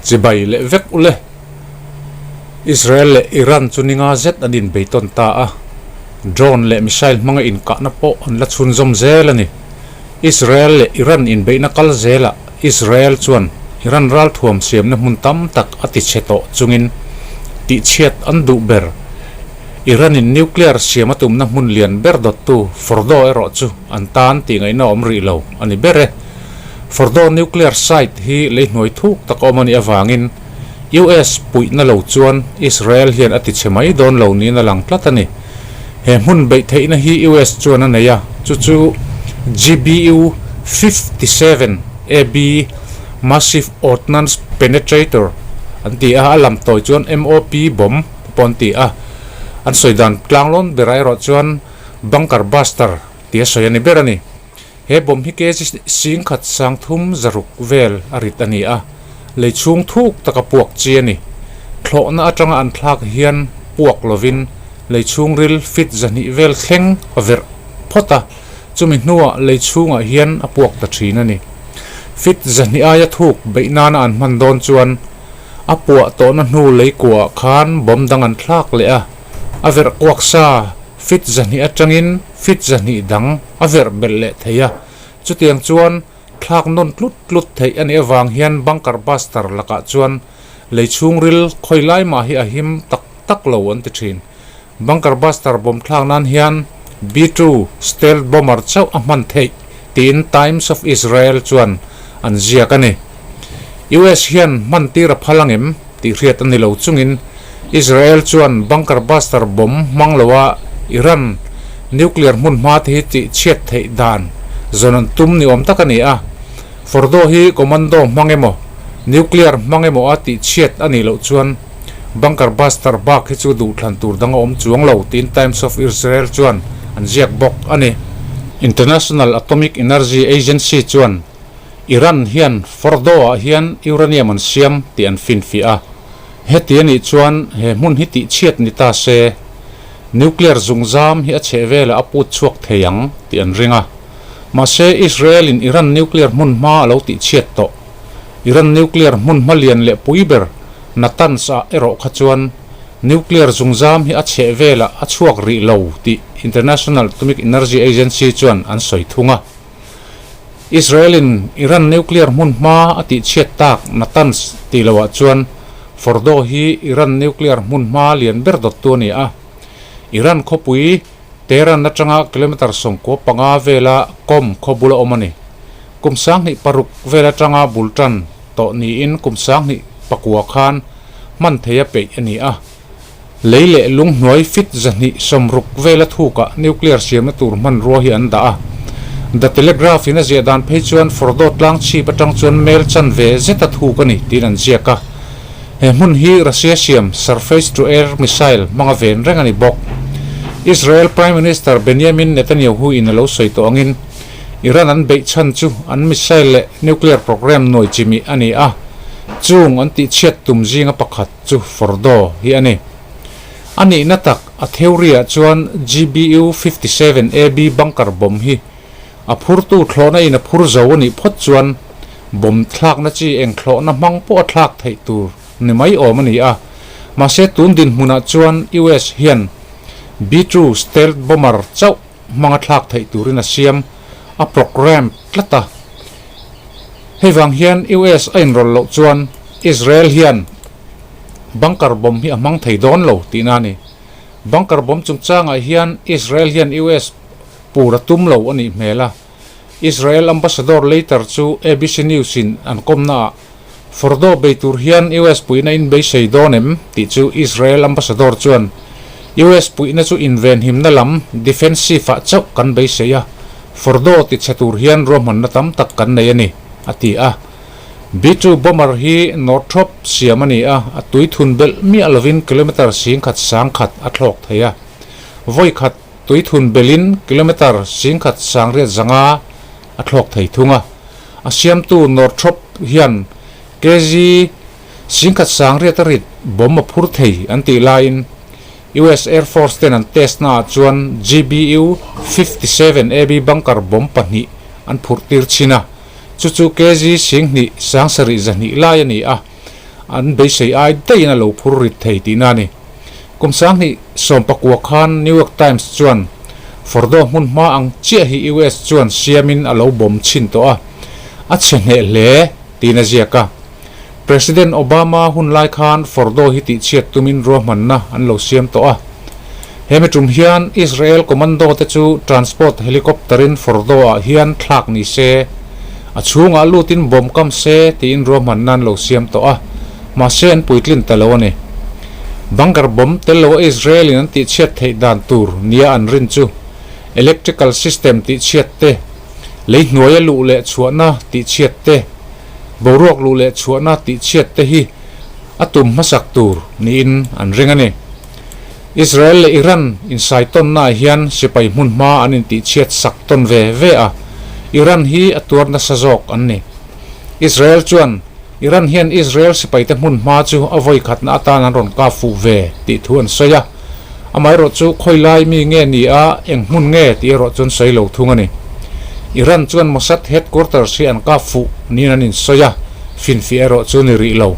Chibai leh vek ule. Israel leh Iran chu ninga zet an inbei tawn ta a, drone leh missile hmanga inkahna pawh an la chhunzawm zel a ni. Israel leh Iran inbeihna kal zelah Israel chuan Iran ralthuam siamna hmun tam tak a tichhe tawh chungin tihchhiat an duh ber. Iran-in nuclear siam a tumna hmun lian ber dawttu Fordow erawh chu an tan tih ngaihna awm rih lo a ni ber e. Fordow nuclear site hi lei hnuai thuk tak awm a nih avangin US puihna lo chuan Israel hian a tichhe mai dawn lo niin a lang tlat a ni. He hmun beih theihna hi US chuan a nei a, chu chu GBU 57 AB Massive Ordnance Penetrator an ti a, a lam tawi chuan MOP bomb te pawh an ti a. An sawi dan tlanglawn berah erawh chuan Bunker Buster tia sawi a ni ber a ni. He bomb hi kg singkhat sangthum zaruk vel a rit a ni a, lei chhung thuk taka puak chi a ni. Thlawhna atanga an thlak hian puak lovin lei chhungril fit zahnih vel thleng a verh phawt a, chumi hnuah lei chhungah hian a puak ta thin a ni. Fit zahnih aia thuk beih nana an hman dawn chuan a puah tawhna hnu lei kuahah khan bomb dang an thlak leh a, a verh kuak sa fit zahnih atangin fit zahnih dang a verh belh leh thei a, chutiang chuan thlak nawn tlut tlut theih a nih avang hian bunker buster lakah chuan lei chhungril khawi lai mah hi a him tak tak lo an ti thin. Bunker buster bawm thlak nan hian B-2 stealth bomber chauh a hman theih tiin Times of Israel chuan an ziak a ni. US hian hman tir a phal angem tih hriat a ni lo chungin Israel chuan bunker buster bomb hmang loa Iran nuclear hmun hma te hi tih chhiat theih dan zawn an tum ni awm tak a ni a. Fordow hi commando hmang emaw nuclear hmang emaw a tih chhiat a nih loh chuan bunker buster bak hi chu duhthlan tur dang a awm chuang lo tiin Times of Israel chuan an ziak bawk a ni. International Atomic Energy Agency chuan Iran hian Fordow ah hian uranium an siam tih an finfiah a. Heti a nih chuan he hmun hi tihchhiat ni ta se, nuclear zungzam hi a chheh velah a put chhuak thei ang tih an ring a. Mahse, Israel in Iran nuclear hmun hma a lo tihchhiat tawh. Iran nuclear hmun hma lian leh pui ber Natanz ah erawh kha chuan nuclear zungzam hi a chheh velah a chhuak rih lo tih International Atomic Energy Agency chuan an sawi thung a. Israel-in Iran nuclear hmun hma a tihchhiat tak Natanz tih loah chuan Fordow hi Iran nuclear hmun hma lian ber dawttu a ni a. Iran khawpui Tehran atanga kilometre 95 vela Qom khaw bula awm a ni. Kum 2006 vel atanga bul tan tawh niin kum 2009 khan hman theia peih a ni a. Lei leh lung hnuai fit 260 vela thukah nuclear siamna tur hmanrua hi an dah a. The Telegraph in a ziah dan phei chuan Fordow tlang chhip atang chuan mel chanve zeta thuk a ni tiin an ziak a. He hmun hi Russia siam surface to air missile hmanga ven reng a ni bawk. Israel Prime Minister Benjamin Netanyahu in a lo sawi tawh angin Iran an beih chhan chu an missile leh nuclear program nuai chimih a ni a, chung an tihchhiat tum zinga pakhat. Chu Fordow hi a ni. A nihna tak a theory-ah chuan GBU 57 AB bunker bomb hi a phurtu thlawhna in a phur zo a nih phawt chuan bomb thlakna chi eng thlawhna hmang pawh a thlak theih tur ni mai awm a ni a. Mahse tun dinhmunah chuan US hian B-2 stealth bomber chauh hmanga thlak theih turin a siam a program tlat a. Hei vang hian US a inrawlh loh chuan Israel hian bunker bomb hi a hmang thei dawn lo tihna a ni. Bunker bomb chungchangah hian Israel hian US pur a tum lo a nih hmel a. Israel ambassador Leiter chu ABC News in an kawmnaah Fordow bei tur hian US puihna in beisei dawn em tih chu Israel ambassador chuan US puihna chu invenhimna lam defensive ah chauh kan beisei a, Fordow ti chhe tur hian ruahmanna tam tak kan nei a ni, a ti a. B-2 bomber hi Northrop siam a ni a, a tui thun belh miah lovin kilometre 10,000 sangkhat a thlawk thei a. Vawi khat tui thun belhin kilometre 10,805 a thlawk thei thung a. A siamtu Northrop hian kg 10,800 a rit bomb a phur thei an tih laiin US Air Force ten an test naah chuan GBU 57 AB bunker bomb pahnih an phurh tir chhin a, chu chu kg 27,200 lai a ni a. an beisei ai daihin a lo phur rit thei tihna a ni. Kum 2019 khan New York Times chuan Fordow hmun hma ang chiah hi US chuan siamin a lo bawm chhin tawh a, a chhe hneh hle tiin a ziak a. President Obama hun lai khan Fordow hi tihchhiat tumin ruahmanna an lo siam tawh a. Hemi tum hian Israel commando te chu transport helicopter in Fordow ah hian thlak ni se, a chhungah lutin bomb kam se tiin ruahmanna an lo siam tawh a, mahse an puitlin ta lo a ni. Bunker bomb tel loa Israel in an tihchhiat theih dan tur nia an rin chu electrical system tihchhiat te, lei hnuaia luh leh chhuahna tihchhiat te, boruak luh leh chhuahna tihchhiat te hi a tum hmasak tur niin an ring a ni. Israel leh Iran insaitawnnaah hian sipai hmunhma an intihchhiat sak tawn ve ve a, Iran hi a tuar nasa zawk an ni. Israel chuan Iran hian Israel sipaite hmunhma chu a vawi khatna atan an rawn kap fuh ve tih thu an sawi a, amaherawh chu khawilai mi nge ni a, eng hmun nge tih erawh chuan sawi lo thung a ni. Iran chuan Mossad headquarters hi an kap fuh niin an insawi a, finfiah erawh chu ni rih lo.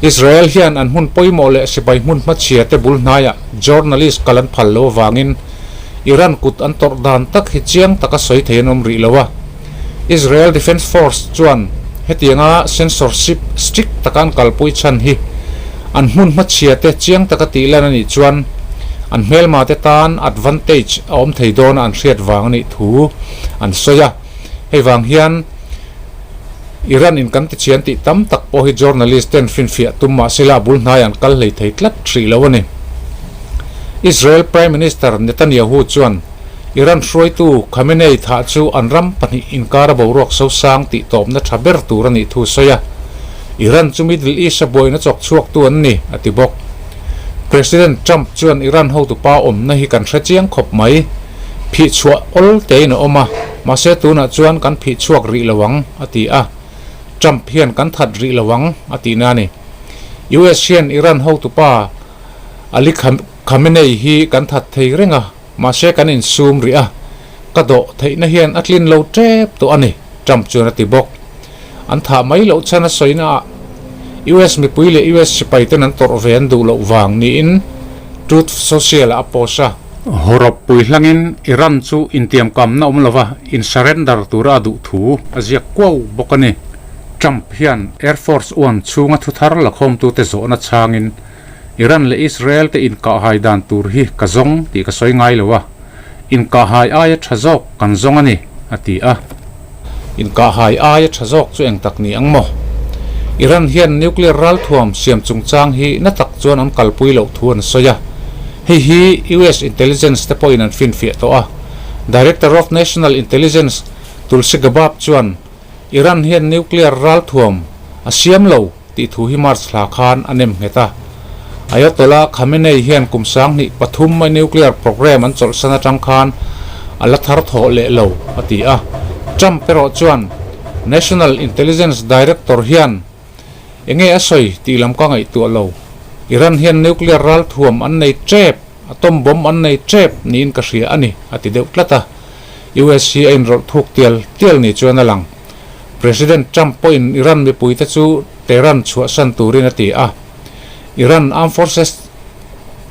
Israel hian an hmun pawimawh leh sipai hmun hmachhia te bul hnaiah journalist kal an phal lo avangin Iran kut an tawrh dan tak hi chiang taka sawi thei an awm rih lo a. Israel Defence Force chuan hetianga censorship strict taka an kalpui chhan hi an hmun hmachhia te chiang taka tih lan a nih chuan an hmelma te tan advantage a awm thei dawn a an hriat vang a nih thu an sawi a. Hei vang hian Iran in kan tichhian tih tam tak pawh hi journalist ten finfiah tum mahsela a bul hnai an kal hlei thei tlat hrih lo a ni. Israel Prime Minister Netanyahu chuan Iran hruaitu Khamenei thah chu an ram pahnih inkara boruak sosang tih tawpna tha ber tur a nih thu a sawi a, Iran chu Middle East-a buaina chawk chhuaktu an ni, a ti bawk. President Trump chuan Iran hotupa awmna hi kan hre chiang khawp mai. Phih chhuah awl tein a awm a, mahse tunah chuan kan phih chhuak rih lo ang, a ti a. Trump hian kan that rih lo ang, a tihna a ni. US hian Iran hotupa Ali Khamenei hi kan that thei reng a. Mahse kan insum rih a, ka dawh theihna hian a tlin lo tep tawh a ni, Trump chuan a ti bawk. An thah mai loh chhan a sawina ah US mipui leh US sipai ten an tawrh ve an duh loh vang niin Truth Social ah a post a. Hawrawp pui hlangin Iran chu intiamkamna awm lova in surrender tura a duh thu a ziak kuau bawk a ni. Trump hian Air Force One chhunga thuthar lakhawmtute zawhna chhangin Iran leh Israel te inkahhai dan tur hi ka zawng tih ka sawi ngai lo a, inkahhai aia tha zawk kan zawng a ni, a ti a. Inkahhai aia tha zawk chu eng tak ni ang maw? Iran hian nuclear ralthuam siam chungchang hi na tak chuan an kalpui loh thu an sawi a, hei hi US intelligence te pawhin an finfiah tawh a. Director of National Intelligence Tulsi Gabbard chuan Iran hian nuclear ralthuam a siam lo tih thu hi March thla khan a nem nghet a. Ayatollah Khamenei hian kum 2003 a nuclear program an chawlhsan atang khan a la thar thawh leh lo, a ti a. Trump erawh chuan National Intelligence Director hian enge a sawi tih lam ka ngaihtuah lo. Iran hian nuclear ralthuam an nei tep, atom bomb an nei tep niin ka hria a ni, a ti deuh tlat a. US hi a inrawlh thuk tial tial ni chuan a lang. President Trump pawhin Iran mipuite chu Tehran chhuahsan turin a ti a. Iran Armed Forces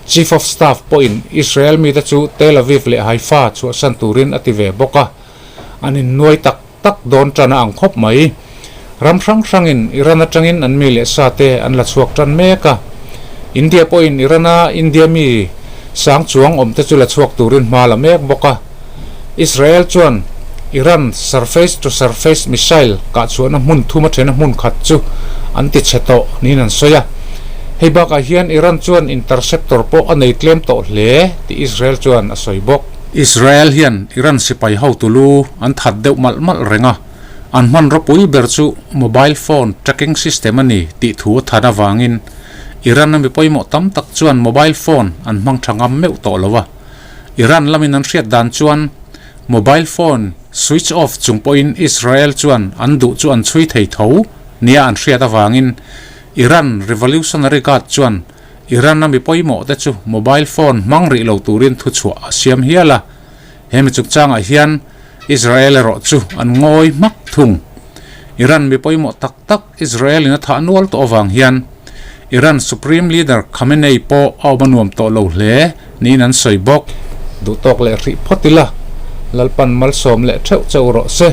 Chief of Staff pawhin Israel mite chu Tel Aviv leh Haifa chhuahsan turin a ti ve bawk a. An innuai tak tak dawn tan a ang khawp mai. Ram hrang hrangin Iran atangin an mi leh sa te an la chhuak tan mek a. India pawhin Iran-a India mi sang chuang awmte chu la chhuak turin hma la mek bawk a. Israel chuan Iran surface to surface missile kah chhuahna hmun thum a thena hmun khat chu an ti chhe tawh niin an sawi a. Hei bakah hian Iran chuan interceptor pawh a nei tlem tawh hle tih Israel chuan a sawi bawk. Israel hian Iran sipai hotu lu an that deuh malh malh reng a, an hmanraw pui ber chu mobile phone tracking system a ni tih thu a than avangin Iran-a mi pawimawh tam tak chuan mobile phone an hmang tha ngam meuh tawh lo a. Iran lamin an hriat dan chuan mobile phone switch off chung pawhin Israel chuan an duh chu an chhui thei tho nia an hriat avangin Iran Revolutionary Guard chuan Iran-a mi pawimawh te chu mobile phone hmang rih lo turin thuchhuah a siam hial a. He mi chungchangah hian Israel erawh chu an ngawi hmak thung. Iran mi pawimawh tak tak Israel-in a thah nual tawh avang hian. Iran Supreme Leader Khamenei pawh a awm a nuam tawh lo hle niin an sawi bawk. Duhtawk leh hrih phawt ila, Lalpan malsawm leh theuh cheu rawh se.